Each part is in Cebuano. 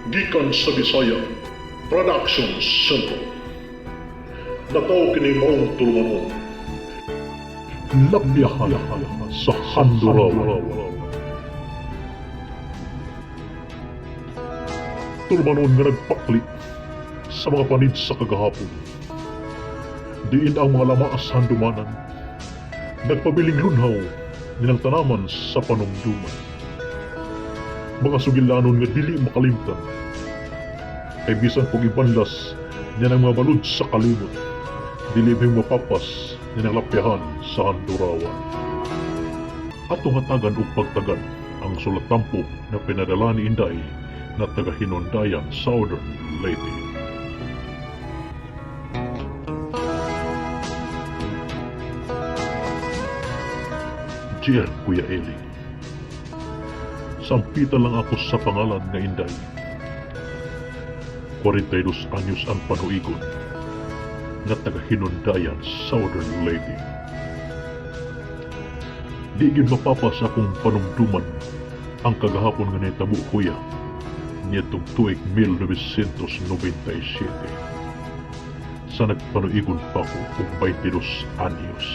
Gikan sa Bisaya Production Center. Nataw kini maong tulumanon. Lapyahan sa Handurawan. Tulumanon nga nagpakli sa mga panid sa kagahapon. Diin ang mga lama sa handumanan. Nagpabiling lunhaw nilang tanaman sa panumduman. Mga sugilanon nga dili makalimtan. Kay bisan kung ibanlas niya ng mga balud sa kalimot, dili may mapapas niya ng lapyahan sa handurawan. Atong hatagan og pagtagan ang sulat tampo na pinadala ni Inday na taga Hinundayan, Southern Leyte. Dear Kuya Eli, sampita lang ako sa pangalan nga Inday. 42 anyos ang panuigon nga taga Hinundayan, Southern Leyte. Di gyud mapapa sa akong panumduman ang kagahapon nga nahitabo, kuya, niadtong tuig 1997 sa nagpanuigon pa ko og 22 anyos.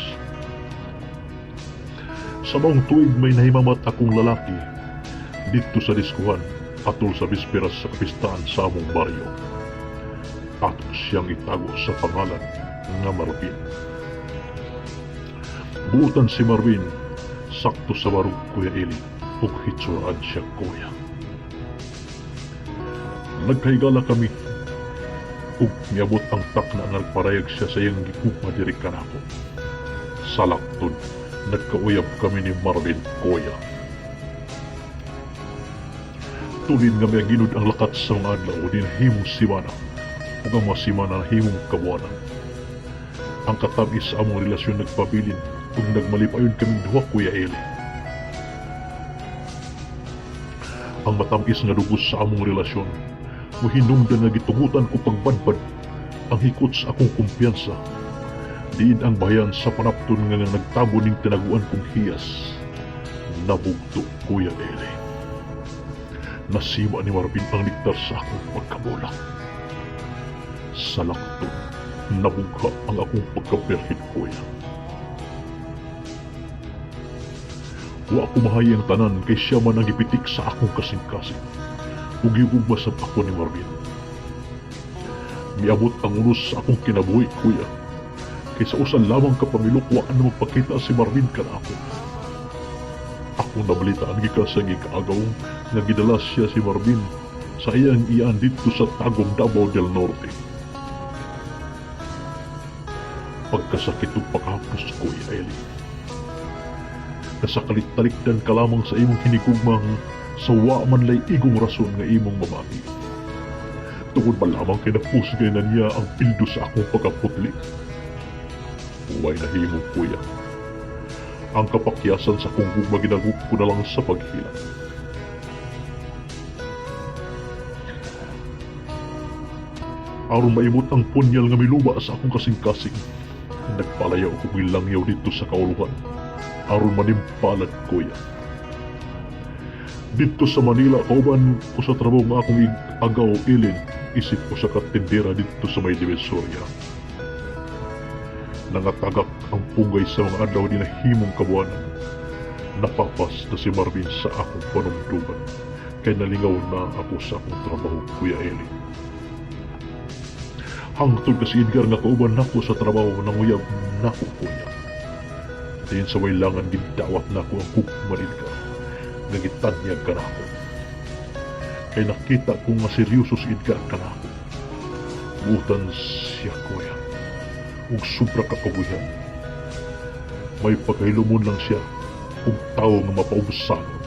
Sa maong tuig may nahimamat akong lalaki didto sa diskuhan atol sa bisperas sa kapistaan sa among baryo. Ato siyang itago sa pangalan nga Marvin. Buutan si Marvin, sakto sa barog, Kuya Eli, ug hitsuraan siya, kuya. Nagkahigala kami ug miabot ang takna nga nagparayag siya sa iyang gigugma diri kanako. Sa laktod, nagkauyab kami ni Marvin, kuya. Tulin nga miaginod ang lakat sa mga adlaw di nahimong simana ug ang mga simana nahimong kabuwanan. Ang katam-is sa among relasyon nagpabilin ug nagmalipayon kaming duha, Kuya Eli. Ang matam-is nga dugos sa among relasyon mohinungdan nga gitugutan ko pagbadbad ang hikot sa akong kumpiyansa. Diin ang bayan sa panapton nga nagtabo ning tinaguan kong hiyas. Nabugto, Kuya Eli. Nasima ni Marvin ang nektar sa akong pagkabulak. Sa lakton, nabugha ang akong pagkabirhin, kuya. Wa ko mahayi ang tanan kay siya man ang gipitik sa akong kasing-kasing. Ug gihugma sab ako ni Marvin. Miabot ang unos sa akong kinabuhi, kuya. Kay sa usa lamang ka pamilok wa na magpakita si Marvin kanako. Akong nabalitaan gikan sa gikaagaw nga gidala siya si Marvin sa iyang iyaan didto sa Tagum, Davao del Norte. Pagkasakit ug pagkahapos, Kuya Eli. Nasakalit-talikdan ka lamang sa imong hinigugmang sa wa man lay igong rason nga imong mamati. Tungod ba lamang kay napusgay na niya ang pildo sa akong pagkaputli? Way nahimo, kuya. Ang kapakyasan sa akong gugma ginagup ko na lang sa paghilak. Aron maimot ang punyal nga miluba sa akong kasing-kasing, nagpalayaw ako milangyaw dito sa kauluhan. Aron manimpalad, kuya. Dito sa Manila, kauban ko sa trabaho nga akong agaw ilin, isip ko sa katindera dito sa may Divisoria. Nangatagak ang punggay sa mga adlaw di nahimong kabuanan. Napapas na si Marvin sa akong panumduman, kay nalingaw na ako sa akong trabaho, Kuya Eli. Hangtod ka si Edgar nga kauban nako sa trabaho nanguyab nako, kuya. Diin sa wailangan gidawat nako ang gugma ni Edgar nga gitanyag kanako. Kay nakita ko nga seryoso si Edgar kanako. Buutan siya, kuya, ug sobra ka kabuhian. May pagkahilumon lang siya ug tawo nga mapaubsanon.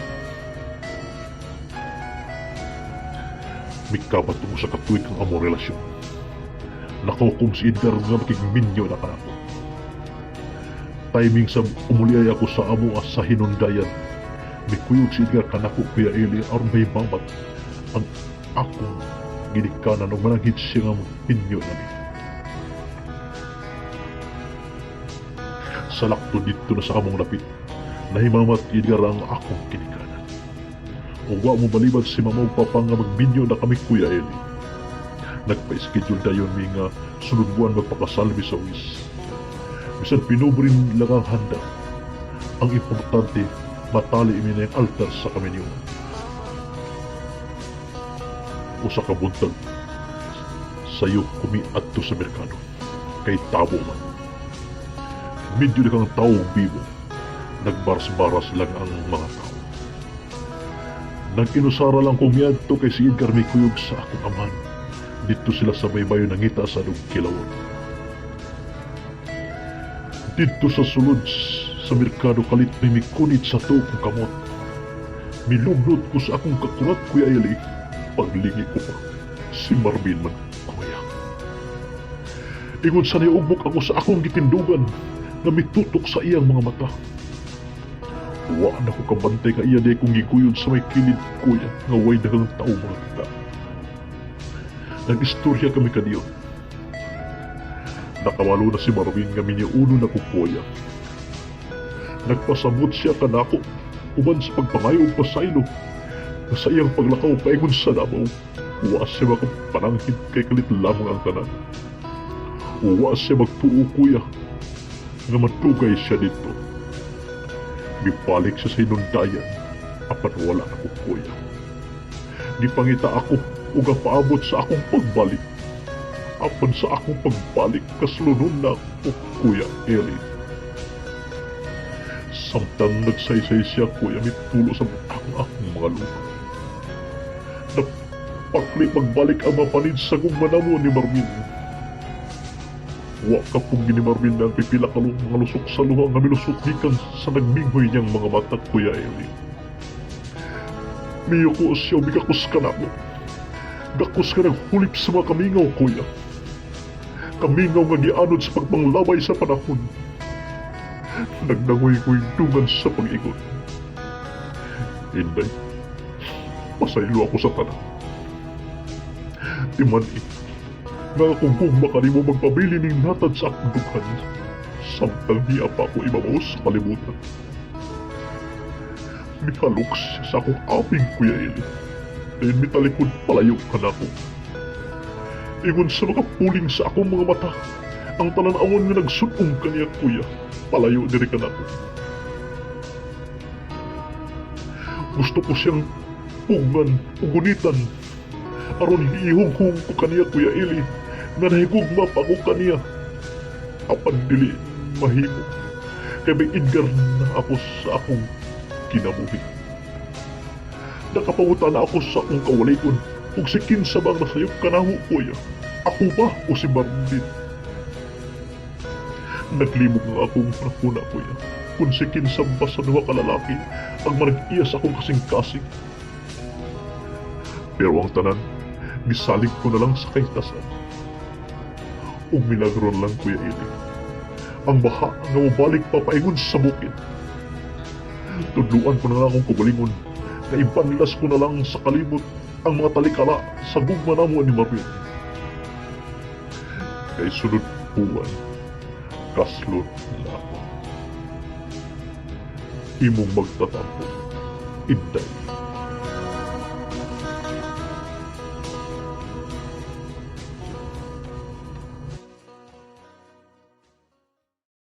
Mikabat og usa ka tuig ang among relasyon. Nakaukom si Edgar nga makigminyo na kanako. Timing sa umuliay ako sa amo sa Hinundayan. Mikuyog si Edgar kanako, Kuya Eli, aron may mamat ang akong ginikanan ug mananghid siya nga magminyo nami. Sa lakto didto na sa among lapit, nahimamat Edgar ang akong ginikanan. Ug wa mobalibad si mama ug papa nga magminyo na kami, Kuya Eli. Nagpa-schedule dayon mi nga sunod buwan magpakasal mi sa huwes. Bisan pinubre lang ang handa, ang importante, matali mi na yung altar sa kaminyuan. Usa ka buntag, sayop ko miadto sa merkado. Kay tabo man. Medyo na kang tao bibo. Nagbaras-baras lang ang mga tao. Nag-inusara lang ko miadto kay si Edgar may kuyog sa akong amahan. Didto sila sa baybayo nangita sa kilawon. Didto sa sulod sa merkado, kalit may mikunit sa tuo kong kamot. Milugnot ko sa akong kakurat, Kuya Eli. Paglingi ko pa, si Marvin man, kuya. Ingon sa niugmok ako sa akong gitindugan nga mitutok sa iyang mga mata. Wa na ko kabantay nga iya diay kong giguyod sa may kilid, kuya, nga way daghang tao makakita. Nag-istorya kami kadiyo. Nakabalo na si Marvin nga minyuno na ko, kuya. Nagpasabot siya kanako uban sa pagpangayo og pasaylo nga sa iyang paglakaw paingon sa Davao, wa siya makapananghid kay kalit lamang ang tanan. Wa siya magtuo, kuya, nga madugay siya didto. Mibalik siya sa hinundayan apan wala na ko, kuya. Gipangita ako ug ang paabot sa akong pagbalik. Apan sa akong pagbalik, kaslonon na ako, Kuya Eli. Samtang nagsaysay siya, kuya, mitulo sa ang akong mga luha. Napakli pagbalik ang mga panid sa gugma namo ni Marvin. Wa kapugin ni Marvin na ang pipila ka mga lusok sa luha nga milusok gikan sa nagminghoy niyang mga mata, Kuya Eli. Miyuko siya, migakos kanako. Gakos nga naghulip sa mga kamingaw, kuya. Kamingaw nga gianod sa pagpanglabay sa panahon. Nagnangoy-ngoy dungan sa pag-ingon. "Inday, pasaylo ako sa tanan. Timan-i nga akong gugma kanimo magpabili ning natad sa akong dughan samtang niya pa ako ibabaw sa kalibutan." Mihalok siya sa akong aping, Kuya Eli. Dayon mitalikod palayo kanako. Ingon sa makapuling sa akong mga mata ang talan-awon nga nagsud-ong kaniya, kuya, palayo diri kanako. Gusto ko siyang pugngan o gunitan aron ihunghong ko kaniya, Kuya Eli, nga nahigugma pa ko kaniya. Apan dili mahimo kay may Edgar na ako sa akong kinabuhi. Nakapanguta na ako sa akong kawalikon ug si kinsa ba ang nasayop kanamo, kuya? Ako ba o si Marvin? Naglibog nga akong hunahuna, kuya, kung si kinsa ba sa duha ka lalaki ang manag-iya sa akong kasing-kasing. Pero ang tanan, gisalig ko na lang sa kahitasan. Ug milagro na lang, Kuya Eli, ang baha nga mobalik pa paingon sa bukid. Tudluan ko na lang akong kaugalingon na ibanlas ko na lang sa kalimot ang mga talikala sa gugma namo ni Marvin. Kay sunod buwan, kaslon na ako. Imong magtatampo, Inday.